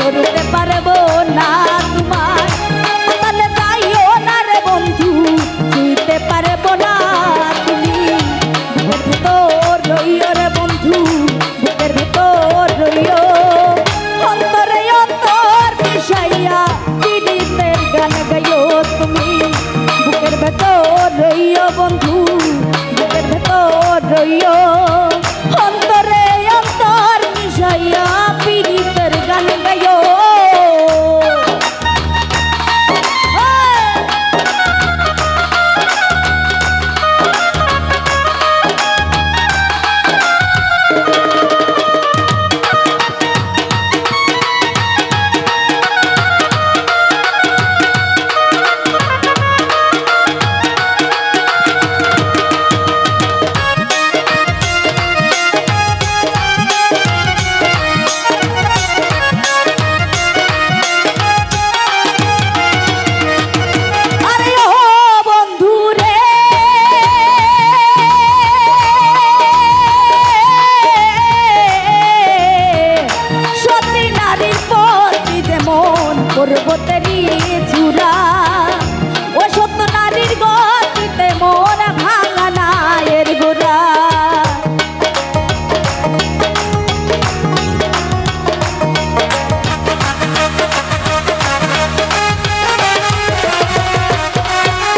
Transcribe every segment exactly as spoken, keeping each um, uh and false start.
করতে পারবো না তোমায়, তাহলে যাইও না রে বন্ধু, ছুঁইতে পারবো না তুমি। বুকের ভেতর রইও রে বন্ধু, বুকের ভেতর রইও। অন্তরে অন্তর মিশাইয়া পিরিতের গান গাইও তুমি। বুকের ভেতর রইও বন্ধু, বুকের ভেতর রইও। অন্তরে অন্তর মিশাইয়া পিরিতের গান গাইও। আরে ও বন্ধু রে, সতী নারীর পতি যেমন পর্বতেরই চূড়া, ও সত নারীর গতি তেমন ভাঙা নায়ের গোড়া।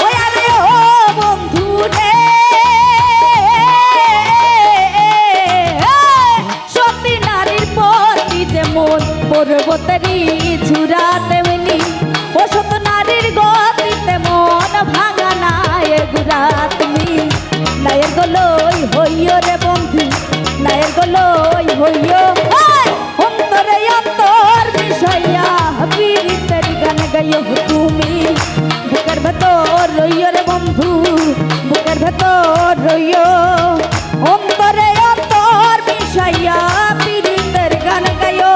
ওই আরে ও বন্ধু রে, সতী নারীর পতি যেমন পর্বতেরই চূড়া তেমনি, ও সত নারীর গতি তেমন ভাঙা নায়ের গোড়া তুমি। নায়ের গোলই হইও রে বন্ধু, নায়ের গোলই হইও। হায়! অন্তরে অন্তর মিশাইয়া পিরিতের গান গাইও তুমি। বুকের ভেতর রইও রে বন্ধু, বুকের ভেতর রইও। অন্তরে অন্তর মিশাইয়া পিরিতের গান গাইও।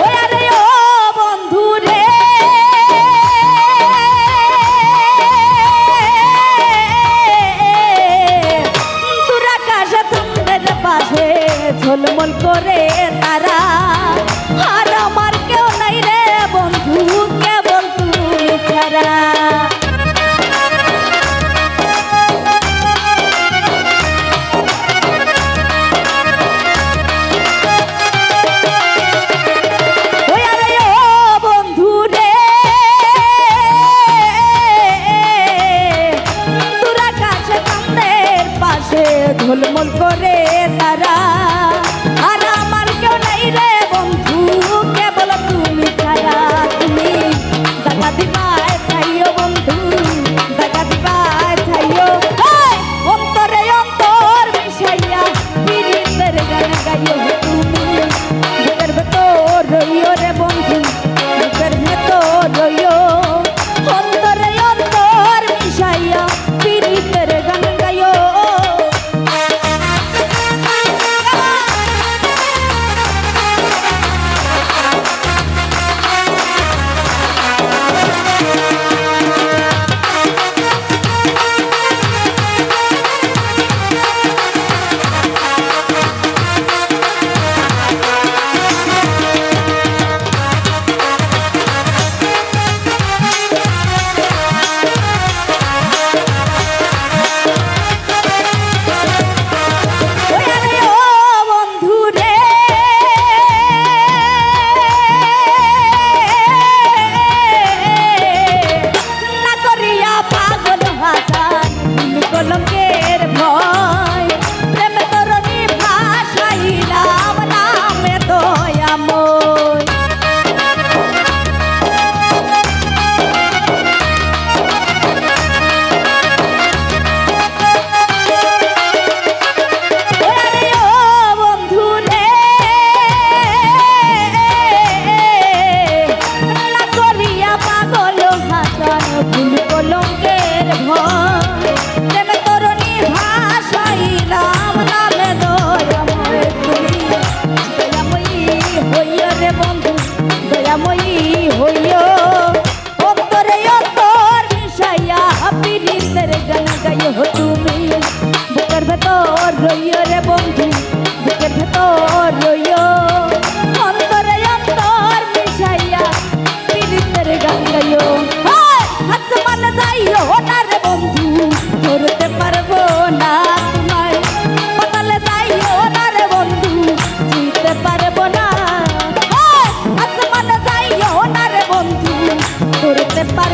ওরে ও বন্ধু রে, দূর আকাশে চাঁদের পাশে ঝলমল করে তারা। আর আমার কেউ নাই রে বন্ধু, কেবল তুমি ছাড়া। ওই আরে ও বন্ধু রে, দূর আকাশে চাঁদের পাশে ঝলমল করে তারা। আর আমার কেউ নাই রে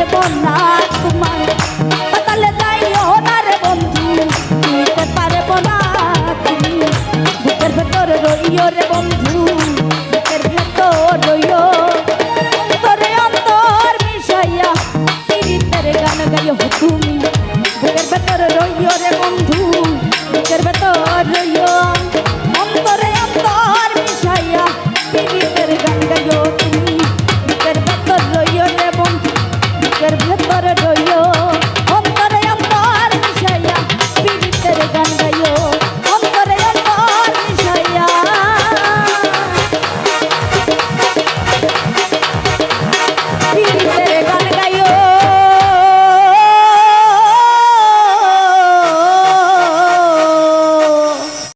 পারবো না তোমার, পাতালে যাইও না রে বন্ধু, নিতে পারবো না তুমি। বুকের ভেতরে রইও রে বন্ধু,